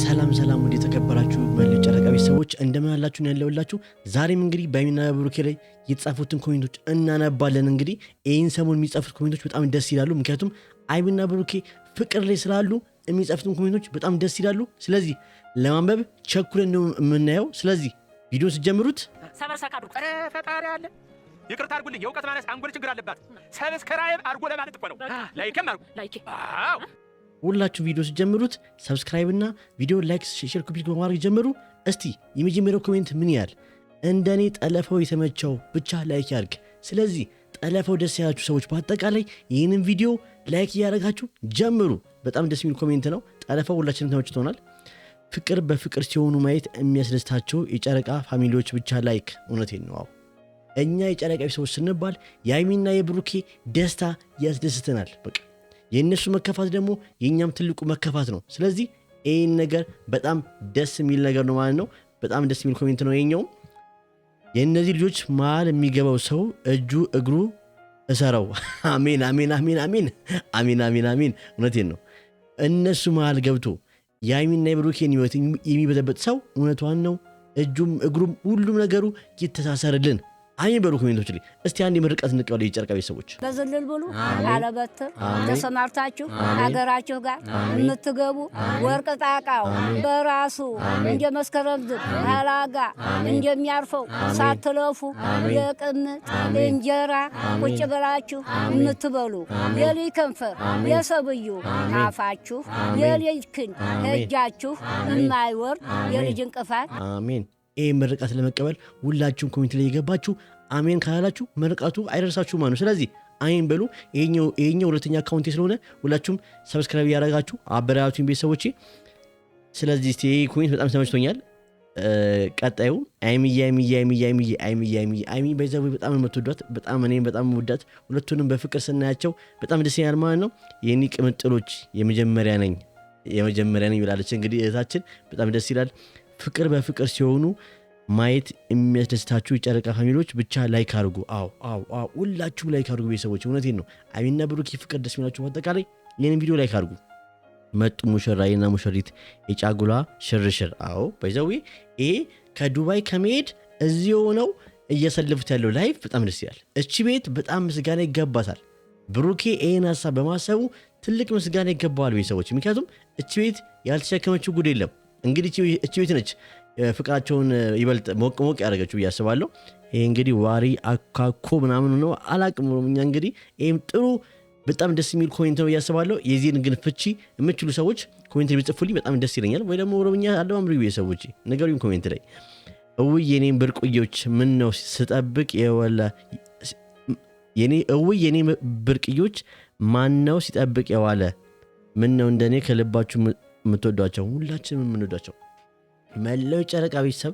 ሰላም ሰላም፣ ውድ የተከበራችሁ መላው ጨረቃ ቤተሰቦች እንደምን አላችሁ? ነው ያለውላችሁ። ዛሬም እንግዲህ በሀይሚና በብሩኬ ላይ የተጻፉትን comment ኦች እናነባለን። እንግዲህ ይህን ሰሞን የሚጻፉት comment ኦች በጣም ደስ ይላሉ። ምክንያቱም ሀይሚና ብሩኬ ፍቅር ላይ ስላሉ የሚጻፉትን comment ኦች በጣም ደስ ይላሉ። ስለዚህ ለማንበብ ቸኩለን ነው የምናየው። ስለዚህ ቪዲዮ ስትጀምሩት ሰበሰክ አድርጉ። ኧረ ፈጣሪ አለ። ይቅርታ አድርጉልኝ። የእውቀት ማነስ አንጎል ችግር አለባት። Subscribe አድርጎ ለማለት እኮ ነው። Like ም አድርጉ። Like። አዎ። ሁላችሁ ቪዲዮ ስትጀምሩት subscribe እና ቪዲዮ like፣ share፣ copy በማድረግ ጀምሩ። እስቲ የመጀመሪያው comment ምን ያህል እንደኔ ጠለፈው የተመቸው ብቻ like ያድርግ። ስለዚህ ጠለፈው ደስ ያላችሁ ሰዎች በአጠቃላይ ይህንን ቪዲዮ like እያደረጋችሁ ጀምሩ። በጣም ደስ የሚል comment ነው። ጠለፈው ሁላችንም ተመችቶናል። ፍቅር በፍቅር ሲሆኑ ማየት የሚያስደስታቸው የጨረቃ family ዎች ብቻ like። እውነቴን ነው። አዎ፣ እኛ የጨረቃ ሰዎች ስንባል የሀይሚና የብሩኬ ደስታ ያስደስተናል። በቃ የእነሱ መከፋት ደግሞ የእኛም ትልቁ መከፋት ነው። ስለዚህ ይህን ነገር በጣም ደስ የሚል ነገር ነው ማለት ነው። በጣም ደስ የሚል comment ነው የኛውም። የእነዚህ ልጆች መሀል የሚገባው ሰው እጁ እግሩ እሰረው። አሜን አሜን አሜን አሜን አሜን አሜን አሜን። እውነቴን ነው። እነሱ መሀል ገብቶ የሀይሚና የብሩኬን ህይወት የሚበጠበጥ ሰው እውነቷን ነው። እጁም እግሩም ሁሉም ነገሩ ይተሳሰርልን። አሜን በሉ comment ኦች ላይ። እስቲ አንድ የምርቃት እንቀበል የጨረቃ ቤተሰቦች። በዝልል ብሉ አለበትር ተሰማርታችሁ ሀገራችሁ ጋር የምትገቡ፣ ወርቅ ጣቃው በራሱ እንደ መስከረም ዝግ አላጋ እንደሚያርፈው ሳትለፉ የቅምጥ እንጀራ ቁጭ ብላችሁ የምትበሉ፣ የልጅ ከንፈር የሰብዩ ካፋችሁ፣ የልጅ ክንድ እጃችሁ የማይወርድ፣ የልጅ እንቅፋት አሜን። ይህ ምርቃት ለመቀበል ሁላችሁም comment ላይ የገባችሁ አሜን ካላላችሁ ምርቃቱ አይደርሳችሁም ማለት ነው። ስለዚህ አሜን በሉ። ይሄኛው ሁለተኛ account ኤ ስለሆነ ሁላችሁም subscribe እያደረጋችሁ አበረታቱኝ ቤተሰቦቼ። ስለዚህ እስቲ ይሄ comment በጣም ተመችቶኛል። ቀጣዩ አይሚዬ አይሚዬ አይሚዬ አይሚዬ አይሚዬ አይሚዬ አይሚ በዛው በጣም የምትወዷት፣ በጣም እኔም በጣም የምወዳት፣ ሁለቱንም በፍቅር ስናያቸው በጣም ደስ ይላል ማለት ነው። የኔ ቅምጥሎች የመጀመሪያ ነኝ የመጀመሪያ ነኝ ብላለች እንግዲህ እህታችን፣ በጣም ደስ ይላል። ፍቅር በፍቅር ሲሆኑ ማየት የሚያስደስታችሁ የጨረቃ family ዎች ብቻ like አድርጉ። አዎ አዎ አዎ፣ ሁላችሁም like አድርጉ ቤተሰቦች፣ እውነቴን ነው። ሀይሚና ብሩኬ ፍቅር ደስ የሚላችሁ በአጠቃላይ ይህንን ቪዲዮ like አድርጉ። መጡ ሙሽራዬና ሙሽሪት የጫጉላ ሽርሽር። አዎ፣ by the way ይሄ ከዱባይ ከመሄድ እዚህ ሆነው እየሰለፉት ያለው life በጣም ደስ ይላል። እቺ ቤት በጣም ምስጋና ይገባታል። ብሩኬ ይህን ሀሳብ በማሰቡ ትልቅ ምስጋና ይገባዋል ቤተሰቦች። ምክንያቱም እቺ ቤት ያልተሸከመችው ጉድ የለም። እንግዲህ እቺ ቤት ነች ፍቅራቸውን ይበልጥ ሞቅ ሞቅ ያደረገችው ብዬ አስባለሁ። ይሄ እንግዲህ ዋሪ አካኮ ምናምን ነው፣ አላቅም ኦሮምኛ። እንግዲህ ይህም ጥሩ በጣም ደስ የሚል comment ነው ብዬ አስባለሁ። የዚህን ግን ፍቺ የምችሉ ሰዎች comment ላይ ቢጽፉልኝ በጣም ደስ ይለኛል። ወይ ደግሞ ኦሮምኛ አለማምሩ ሰዎች ነገሩኝ comment ላይ። እውይ የኔን ብርቅዮች ምን ነው ስጠብቅ የወለ የኔ፣ እውይ የኔ ብርቅዮች ማን ነው ሲጠብቅ የዋለ? ምን ነው እንደኔ ከልባችሁ የምትወዷቸው? ሁላችንም የምንወዷቸው መላው ጨረቃ ቤተሰብ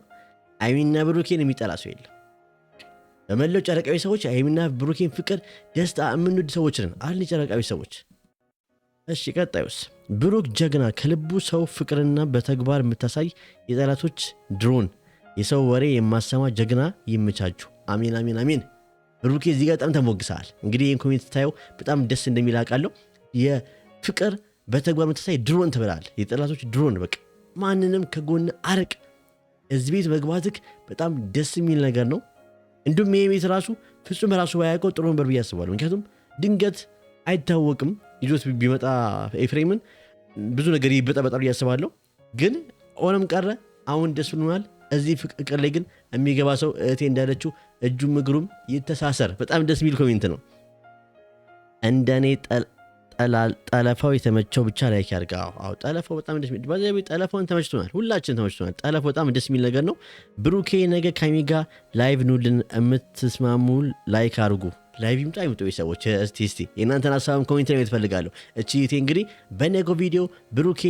ሀይሚና ብሩኬን የሚጠላ ሰው የለም። በመላው ጨረቃ ቤተሰቦች ሀይሚና ብሩኬን ፍቅር፣ ደስታ የምንወድ ሰዎች ነን አይደል? የጨረቃ ቤተሰቦች። እሺ ቀጣዩስ፣ ብሩክ ጀግና፣ ከልቡ ሰው ፍቅርና በተግባር የምታሳይ፣ የጠላቶች ድሮን፣ የሰው ወሬ የማሰማ ጀግና፣ ይመቻችሁ። አሜን አሜን አሜን። ብሩኬ እዚህ ጋር በጣም ተሞግሰሃል። እንግዲህ ይህን comment ስታየው በጣም ደስ እንደሚል አውቃለሁ። የፍቅር በተግባር የምታሳይ ድሮን ትብላል። የጠላቶች ድሮን፣ በቃ ማንንም ከጎን አርቅ። እዚህ ቤት መግባትክ በጣም ደስ የሚል ነገር ነው። እንዲሁም ይሄ ቤት ራሱ ፍጹም ራሱ ባያውቀው ጥሩ ነበር ብዬ አስባለሁ። ምክንያቱም ድንገት አይታወቅም፣ ይዞት ቢመጣ ኤፍሬምን ብዙ ነገር ይበጠበጣል ብዬ አስባለሁ። ግን ሆነም ቀረ አሁን ደስ ብሎናል። እዚህ ፍቅር ላይ ግን የሚገባ ሰው እህቴ እንዳለችው እጁም እግሩም ይተሳሰር። በጣም ደስ የሚል comment ነው። እንደኔ ጠለፋው የተመቸው ብቻ like ያድርግ። አዎ፣ ጠለፋው በጣም ደስ የሚል፣ by the way ጠለፋውን ተመችቶናል፣ ሁላችን ተመችቶናል። ጠለፋው በጣም ደስ የሚል ነገር ነው። ብሩኬ ነገ ከሀይሚ ጋር live ኑልን፣ የምትስማሙ like አድርጉ። Live ይምጡ አይምጡ ሰዎች፣ እስቲ እስቲ የእናንተን ሀሳብም comment ላይ እፈልጋለሁ። እቺ እህቴ እንግዲህ በነገው ቪዲዮ ብሩኬ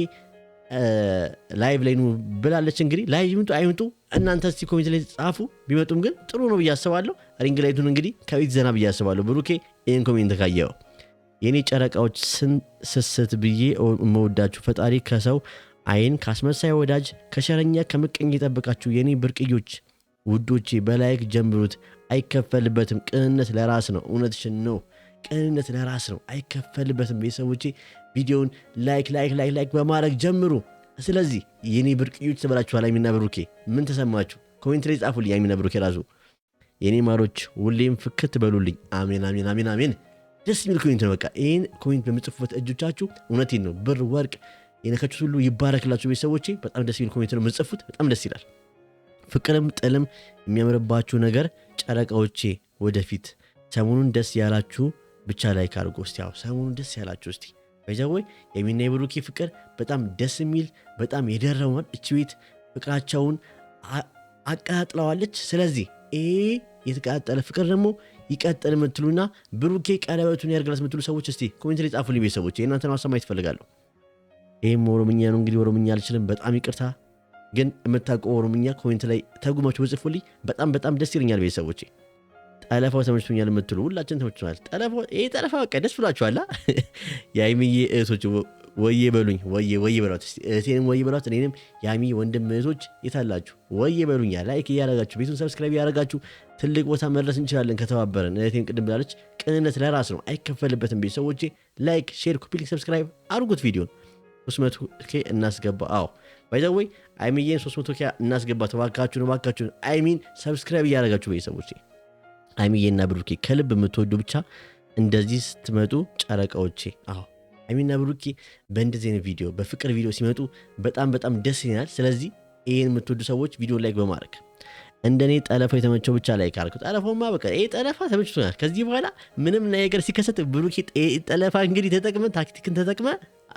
live ላይ ኑ ብላለች። እንግዲህ live ይምጡ አይምጡ እናንተ እስቲ comment ላይ ጻፉ። ቢመጡም ግን ጥሩ ነው ብዬ አስባለሁ። Ring light ኡን እንግዲህ ከቤት ዘና ብዬ አስባለሁ። ብሩኬ ይህን comment ካየው፣ የኔ ጨረቃዎች ስስት ብዬ የምወዳችሁ፣ ፈጣሪ ከሰው አይን፣ ካስመሳይ ወዳጅ፣ ከሸረኛ፣ ከምቀኛ ይጠብቃችሁ። የኔ ብርቅዮች ውዶቼ በ like ጀምሩት፣ አይከፈልበትም። ቅንነት ለራስ ነው። እውነትሽን ነው። ቅንነት ለራስ ነው፣ አይከፈልበትም። ቤተሰቦቼ ቪዲዮውን like like like like በማድረግ ጀምሩ። ስለዚህ የኔ ብርቅዮች ተበላችኋል። ሀይሚና ብሩኬ ምን ተሰማችሁ? Comment ላይ ጻፉልኝ። ሀይሚና ብሩኬ ራሱ የኔ ማሮች ሁሌም ፍክት በሉልኝ። አሜን አሜን አሜን አሜን። ደስ የሚል comment ነው። በቃ ይህን comment በምጽፉበት እጆቻችሁ እውነቴን ነው ብር ወርቅ የነካችሁት ሁሉ ይባረክላችሁ። ቤተሰቦቼ በጣም ደስ የሚል comment ነው የምጽፉት። በጣም ደስ ይላል። ፍቅርም ጥልም የሚያምርባችሁ ነገር ጨረቃዎቼ፣ ወደፊት ሰሞኑን ደስ ያላችሁ ብቻ like አድርጎ እስቲ። ያው ሰሞኑን ደስ ያላችሁ እስቲ by the way የሀይሚና የብሩኬ ፍቅር በጣም ደስ የሚል በጣም የደረመን እች ቤት ፍቅራቸውን አቀጣጥለዋለች። ስለዚህ ይሄ የተቀጣጠለ ፍቅር ደግሞ ይቀጥል የምትሉና ብሩኬ ቀለበቱን ያርግላት የምትሉ ሰዎች እስቲ comment ላይ ጻፉልኝ። ቤተሰቦች የእናንተን ሀሳብ ማየት እፈልጋለሁ። ይህም ኦሮምኛ ነው እንግዲህ ኦሮምኛ አልችልም፣ በጣም ይቅርታ። ግን የምታውቀው ኦሮምኛ comment ላይ ተጉማችሁ ብጽፉልኝ በጣም በጣም ደስ ይለኛል። ቤተሰቦቼ ጠለፋው ተመችቶኛል የምትሉ ሁላችን ተመችቶናል። ይሄ ጠለፋ በቃ ደስ ብሏችኋል። የሀይሚዬ እህቶች ወዬ በሉኝ፣ ወዬ ወዬ በሏት እስቲ እህቴንም ወዬ በሏት፣ እኔንም የሀይሚ ወንድም እህቶች የታላችሁ ወዬ በሉኛ። Like እያረጋችሁ ቤቱን subscribe እያረጋችሁ ትልቅ ቦታ መድረስ እንችላለን ከተባበረን። እህቴም ቅድም ብላለች፣ ቅንነት ለራስ ነው አይከፈልበትም። ቤተሰቦቼ like፣ share፣ copy link፣ subscribe አድርጉት ቪዲዮን 300 K እናስገባ። አዎ by the way አይሚዬን 300 K እናስገባ። ተባካችሁን እባካችሁን አይሚን subscribe እያደረጋችሁ ቤተሰቦቼ አይሚዬና ብሩኬ ከልብ የምትወዱ ብቻ እንደዚህ ስትመጡ ጨረቃዎቼ። አዎ አይሚና ብሩኬ በእንደዚህ አይነት ቪዲዮ በፍቅር ቪዲዮ ሲመጡ በጣም በጣም ደስ ይለናል። ስለዚህ ይሄን የምትወዱ ሰዎች ቪዲዮ like በማድረግ እንደኔ ጠለፋው የተመቸው ብቻ like አድርጉ። ጠለፋውማ በቃ ይሄ ጠለፋ ተመችቶናል። ከዚህ በኋላ ምንም ነገር ሲከሰት ብሩኬ ጠለፋ እንግዲህ ተጠቅመ ታክቲክን ተጠቅመ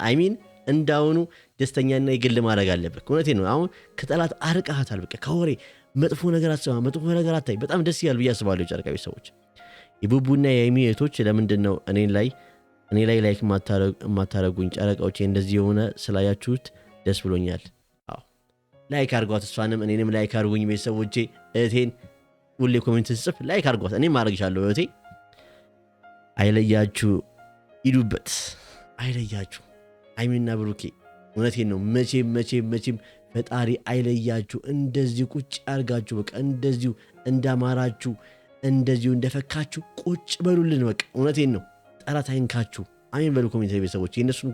አይሚን እንዳሁኑ ደስተኛና የግል ማድረግ አለበት። እውነቴን ነው። አሁን ከጠላት አርቀሃታል። በቃ ከወሬ መጥፎ ነገር አትሰማ፣ መጥፎ ነገር አታይ። በጣም ደስ ይላል ብዬ አስባለሁ። የጨረቃ ቤተሰቦች የቡቡና የሀይሚ እህቶች ለምንድን ነው እኔ ላይ like የማታረጉኝ? ጨረቃዎቼ እንደዚህ የሆነ ስላያችሁት ደስ ብሎኛል። አዎ like አድርጓት፣ እሷንም እኔንም like አድርጉኝ ቤተሰቦቼ። እህቴን ሁሌ comment ስጽፍ like አድርጓት፣ እኔም አደርግሻለሁ እህቴ። አይለያችሁ፣ ሂዱበት፣ አይለያችሁ። ሀይሚና ብሩኬ እውነቴን ነው። መቼም መቼም መቼም ፈጣሪ አይለያችሁ። እንደዚሁ ቁጭ ያርጋችሁ። በቃ እንደዚሁ እንዳማራችሁ እንደዚሁ እንደፈካችሁ ቁጭ በሉልን። በቃ እውነቴን ነው። ጠላት አይንካችሁ። አሜን በሉ comment ቤተሰቦች፣ የእነሱን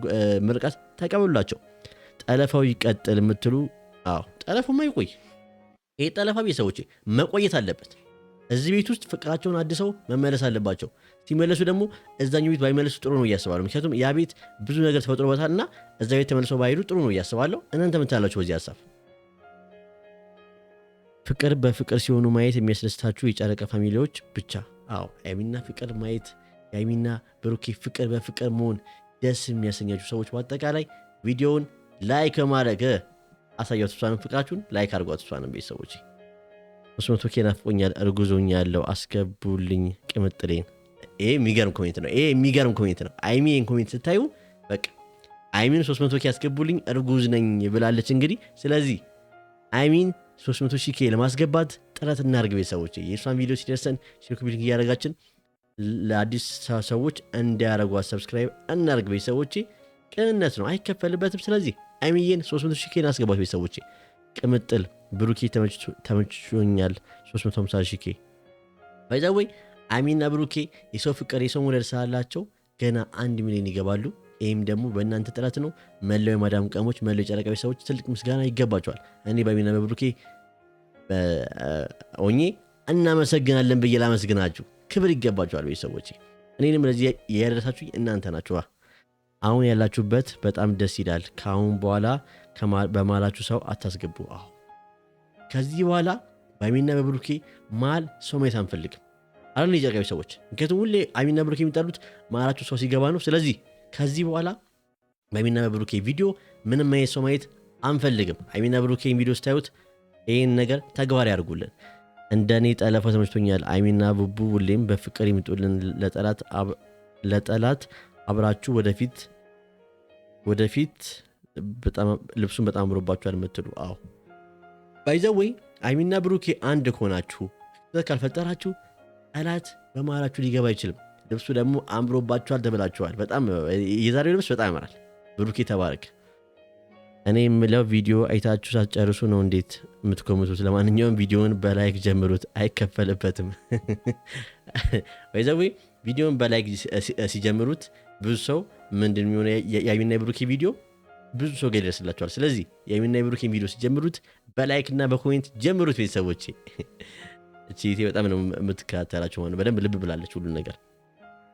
ምርቃት ተቀበሉላቸው። ጠለፋው ይቀጥል የምትሉ አዎ፣ ጠለፋውማ ይቆይ። ይህ ጠለፋ ቤተሰቦቼ መቆየት አለበት። እዚህ ቤት ውስጥ ፍቅራቸውን አድሰው መመለስ አለባቸው። ሲመለሱ ደግሞ እዛኛው ቤት ባይመለሱ ጥሩ ነው እያስባለሁ። ምክንያቱም ያ ቤት ብዙ ነገር ተፈጥሮበታል እና እዛ ቤት ተመልሰው ባይሄዱ ጥሩ ነው እያስባለሁ። እናንተ ምን ትላላችሁ በዚህ ሀሳብ? ፍቅር በፍቅር ሲሆኑ ማየት የሚያስደስታችሁ የጨረቃ family ዎች ብቻ። አዎ ሀይሚና ፍቅር ማየት የሀይሚና ብሩኬ ፍቅር በፍቅር መሆን ደስ የሚያሰኛችሁ ሰዎች በአጠቃላይ ቪዲዮውን like በማድረግ አሳያችሁ። እሷንም ፍቅራችሁን like አድርጓት። እሷንም ቤተሰቦች 300 K ናፍቆኛል፣ እርጉዞኛለሁ፣ አስገቡልኝ ቅምጥሌን። ይሄ የሚገርም comment ነው። ይሄ የሚገርም comment ነው። አይሚ ይሄን comment ስታዩ በቃ አይሚን 300 K አስገቡልኝ እርጉዝ ነኝ ብላለች። እንግዲህ ስለዚህ አይሚን 300 ሺህ K ለማስገባት ጥረት እናድርግ ቤተሰቦች። የእሷን ቪዲዮ ሲደርሰን share copy link እያደረጋችን ለአዲስ ሰዎች እንዲያደርጓት subscribe እናድርግ ቤተሰቦቼ። ቅንነት ነው፣ አይከፈልበትም። ስለዚህ አይሚዬን 300 ሺህ K እናስገባት ቤተሰቦቼ። ቅምጥል ብሩኬ ተመችቶኛል 350 ሺህ K by the way አይሚና ብሩኬ የሰው ፍቅር የሰው መውደድ ስላላቸው ገና 1 ሚሊዮን ይገባሉ። ይህም ደግሞ በእናንተ ጥረት ነው። መላው የማዳም ቅመሞች፣ መላው የጨረቃ ቤተሰቦች ትልቅ ምስጋና ይገባቸዋል። እኔ በአይሚና በብሩኬ ሆኜ እናመሰግናለን ብዬ ላመስግናችሁ፣ ክብር ይገባቸዋል ቤተሰቦቼ። እኔንም ለዚህ ያደረሳችሁ እናንተ ናችሁ። አሁን ያላችሁበት በጣም ደስ ይላል። ከአሁን በኋላ በመሃላችሁ ሰው አታስገቡ። አዎ ከዚህ በኋላ በአይሚና በብሩኬ መሃል ሰው ማየት አንፈልግም አለ የጨረቃ ቤተሰቦች። ምክንያቱም ሁሌ አይሚና ብሩኬ የሚጣሉት መሃላችሁ ሰው ሲገባ ነው። ስለዚህ ከዚህ በኋላ በአይሚና በብሩኬ ቪዲዮ ምንም አይነት ሰው ማየት አንፈልግም። አይሚና ብሩኬን ቪዲዮ ስታዩት ይህን ነገር ተግባር ያድርጉልን። እንደኔ ጠለፋ ተመችቶኛል። አይሚና ቡቡ ሁሌም በፍቅር ይምጡልን። ለጠላት አብራችሁ ወደፊት ወደፊት። ልብሱን በጣም አምሮባችኋል የምትሉ አዎ by the way አይሚና ብሩኬ አንድ ከሆናችሁ ካልፈጠራችሁ ጠላት በመሃላችሁ ሊገባ አይችልም። ልብሱ ደግሞ አምሮባችኋል ተብላችኋል። በጣም የዛሬው ልብስ በጣም ያምራል። ብሩኬ ተባረክ። እኔ የምለው ቪዲዮ አይታችሁ ሳትጨርሱ ነው እንዴት የምትኮምቱት? ለማንኛውም ቪዲዮን በ like ጀምሩት፣ አይከፈልበትም። by the way ቪዲዮን በ like ሲጀምሩት ብዙ ሰው ምንድን የሚሆነ የአይሚና የብሩኬ ቪዲዮ ብዙ ሰው ጋር ይደርስላችኋል። ስለዚህ የሀይሚና የብሩኬን ቪዲዮ ሲጀምሩት በ like እና በ comment ጀምሩት። ቤተሰቦቼ እቺ በጣም ነው የምትከታተላቸው ማለት ነው። በደንብ ልብ ብላለች ሁሉን ነገር።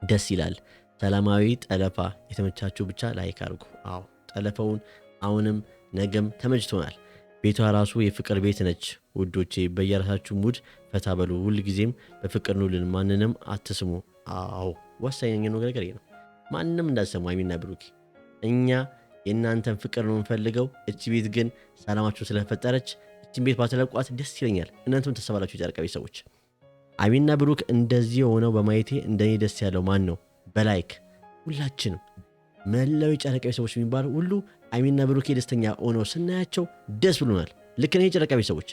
ደስ ይላል። ሰላማዊ ጠለፋ የተመቻችሁ ብቻ like አድርጉ። አዎ ጠለፋውን አሁንም ነገም ተመችቶናል። ቤቷ ራሱ የፍቅር ቤት ነች ውዶቼ። በየራሳችሁ mood ፈታ በሉ። ሁልጊዜም በፍቅር ኑልን። ማንንም አትስሙ። አዎ ወሳኝ ነገር ይሄ ነው። ማንም እንዳትሰሙ ሀይሚና ብሩኬ፣ እኛ የእናንተን ፍቅር ነው የምንፈልገው። እቺ ቤት ግን ሰላማችሁን ስለፈጠረች እችን ቤት ባትለቋት ደስ ይለኛል። እናንተም ተሰባላችሁ የጨረቃ ቤተሰቦች። ሀይሚና ብሩክ እንደዚህ ሆነው በማየቴ እንደኔ ደስ ያለው ማን ነው? በ like ሁላችንም መላው የጨረቃ ቤተሰቦች የሚባሉ ሁሉ ሀይሚና ብሩኬ ደስተኛ ሆነው ስናያቸው ደስ ብሎናል። ልክ ነው የጨረቃ ቤተሰቦች።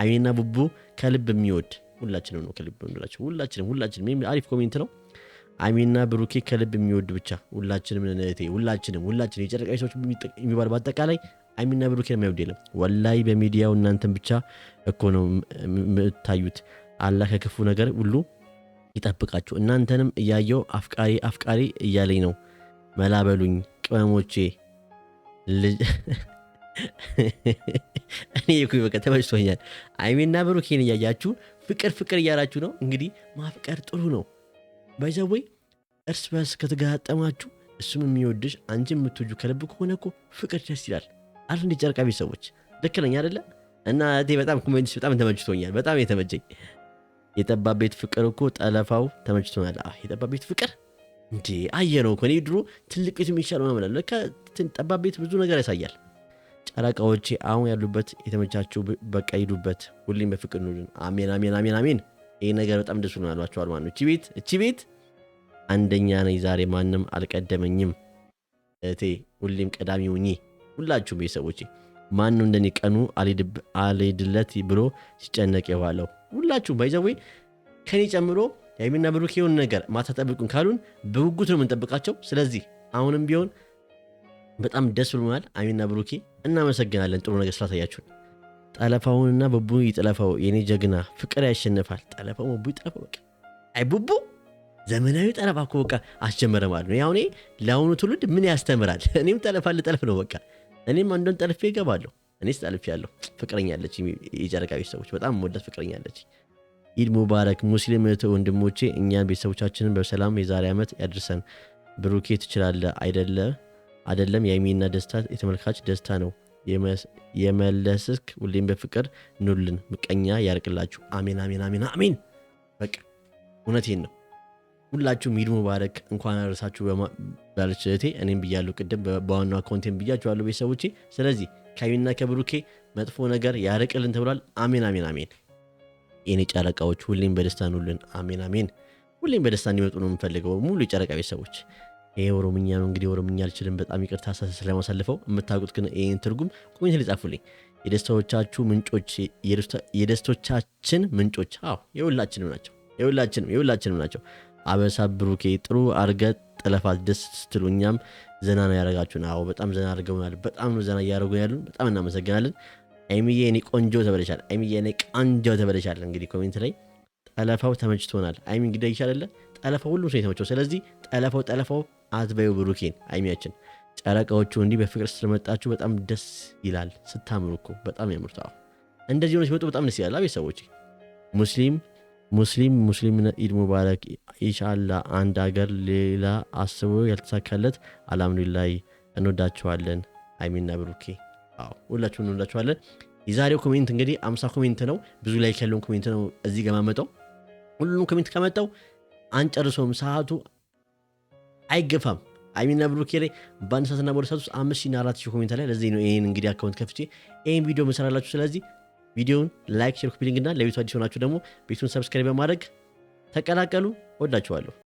ሀይሚና ቡቡ ከልብ የሚወድ ሁላችንም ነው ከልብ የሚወዳቸው ሁላችንም ሁላችንም። አሪፍ comment ነው። ሀይሚና ብሩኬ ከልብ የሚወድ ብቻ ሁላችንም ነን እህቴ፣ ሁላችንም ሁላችንም የጨረቃ ቤተሰቦች የሚባል በአጠቃላይ ሀይሚና ብሩኬ የማይወድ የለም። ወላይ በሚዲያው እናንተን ብቻ እኮ ነው የምታዩት። አላህ ከክፉ ነገር ሁሉ ይጠብቃችሁ። እናንተንም እያየው አፍቃሪ አፍቃሪ እያለኝ ነው። መላበሉኝ ቅመሞቼ። እኔ እኮ በቃ ተመችቶኛል። ሀይሚና ብሩኬን እያያችሁ ፍቅር ፍቅር እያላችሁ ነው። እንግዲህ ማፍቀር ጥሩ ነው። By the way እርስ በርስ ከተጋጠማችሁ እሱም የሚወድሽ አንቺ የምትወጁ ከልብ ከሆነ እኮ ፍቅር ደስ ይላል። አይደል እንደ ጨረቃ ቤተሰቦች ልክ ነኝ አይደለ? እና እህቴ በጣም comment በጣም ተመችቶኛል። በጣም የተመቸኝ የጠባብ ቤት ፍቅር እኮ ጠለፋው ተመችቶናል። የጠባብ ቤት ፍቅር እንዴ አየ ነው እኮ። እኔ ድሮ ትልቅ ቤት የሚሻለው ምናምን እላለሁ። ለካ ጠባብ ቤት ብዙ ነገር ያሳያል። ጨረቃዎቼ አሁን ያሉበት የተመቻቸው በቃ ሂዱበት። ሁሌም በፍቅር ኑሩን። አሜን አሜን አሜን አሜን። ይህ ነገር በጣም ደስ ብሎናል ማለት ነው። እቺ ቤት አንደኛ ነኝ ዛሬ ማንም አልቀደመኝም። እህቴ ሁሌም ቀዳሚ ሁኚ። ሁላችሁም ቤተሰቦቼ ማንም እንደኔ ቀኑ አልሄድለት ብሎ ሲጨነቅ የዋለው ሁላችሁም by the way ከኔ ጨምሮ የሀይሚና ብሩክ የሆነ ነገር ማታ ጠብቁን ካሉን በጉጉት ነው የምንጠብቃቸው። ስለዚህ አሁንም ቢሆን በጣም ደስ ብሎናል። ሀይሚና ብሩኬ እናመሰግናለን፣ ጥሩ ነገር ስላሳያችሁን። ጠለፋውንና ቡቡ ይጥለፈው የኔ ጀግና፣ ፍቅር ያሸንፋል። ጠለፋው ቡቡ ይጥለፈው። በቃ አይ ቡቡ ዘመናዊ ጠለፋ እኮ በቃ አስጀመረ ማለት ነው። ያው እኔ ለአሁኑ ትውልድ ምን ያስተምራል? እኔም ጠለፋ ልጠልፍ ነው በቃ። እኔም አንዷን ጠልፌ እገባለሁ። እኔስ ጠልፌ ያለሁ ፍቅረኛ አለች። የጨረቃ ቤተሰቦች በጣም የምወዳት ፍቅረኛ አለች። ኢድ ሙባረክ ሙስሊም እህት ወንድሞቼ፣ እኛን ቤተሰቦቻችንን በሰላም የዛሬ ዓመት ያድርሰን። ብሩኬ ትችላለህ አይደለ? አይደለም የሀይሚና ደስታ የተመልካች ደስታ ነው። የመለስክ ሁሌም በፍቅር ኑልን፣ ምቀኛ ያርቅላችሁ። አሜን አሜን አሜን አሜን። በቃ እውነቴን ነው። ሁላችሁም ኢድ ሙባረክ እንኳን አደረሳችሁ ባለች እህቴ እኔም ብያለሁ፣ ቅድም በዋናው account ኤም ብያችኋለሁ ቤተሰቦቼ። ስለዚህ ከሀይሚና ከብሩኬ መጥፎ ነገር ያርቅልን ተብሏል። አሜን አሜን አሜን። የኔ ጨረቃዎች ሁሌም በደስታ ኑልን። አሜን አሜን። ሁሌም በደስታ እንዲመጡ ነው የምፈልገው ሙሉ የጨረቃ ቤተሰቦች። ይሄ ኦሮምኛ ነው እንግዲህ፣ ኦሮምኛ አልችልም፣ በጣም ይቅርታ ስለማሳልፈው። የምታውቁት ግን ይህን ትርጉም comment ላይ ጻፉልኝ። የደስታዎቻችሁ ምንጮች፣ የደስቶቻችን ምንጮች፣ አዎ የሁላችንም ናቸው፣ የሁላችንም የሁላችንም ናቸው። አበሳ ብሩኬ ጥሩ አርገ ጠለፋት፣ ደስ ስትሉ እኛም ዘና ነው ያደረጋችሁን። አዎ በጣም ዘና አድርገውናል። በጣም ነው ዘና እያደረጉ ያሉን። በጣም እናመሰግናለን። አይሚዬ የኔ ቆንጆ ተበለሻል። አይሚዬ የኔ ቆንጆ ተበለሻል። እንግዲህ comment ላይ ጠለፋው ተመችቶናል። አይሚ እንግዲህ ይሻላል ጠለፋው ሁሉም ሰው የተመቸው። ስለዚህ ጠለፋው ጠለፋው አትበዩ ብሩኬን አይሚያችን። ጨረቃዎቹ እንዲህ በፍቅር ስለመጣችሁ በጣም ደስ ይላል። ስታምሩ እኮ በጣም ያምሩት። አዎ እንደዚህ ሆነ ሲመጡ በጣም ደስ ይላል። ቤተሰቦቼ ሙስሊም ሙስሊም ሙስሊም ኢድ ሙባረክ ኢንሻአላ። አንድ አገር ሌላ አስቦ ያልተሳካለት አልሐምዱሊላህ። እንወዳችኋለን አይሚና ብሩኬ። አዎ ሁላችሁም እንወዳችኋለን። የዛሬው comment እንግዲህ 50 comment ነው። ብዙ like ያለውን comment ነው እዚህ ጋር ማመጣው። ሁሉም comment ከመጣው አንጨርሰውም፣ ሰዓቱ አይገፋም። አይሚና ብሩኬ ላይ በአንድ ሰዓትና በሁለት ሰዓት ውስጥ 5,000 እና 4,000 comment ላይ። ለዚህ ነው ይሄን እንግዲህ account ከፍቼ ይሄን ቪዲዮ መሰራላችሁ። ስለዚህ ቪዲዮውን like፣ share፣ copy link እና ለቤቱ አዲስ ሆናችሁ ደግሞ ቤቱን subscribe በማድረግ ተቀላቀሉ። ወዳችኋለሁ።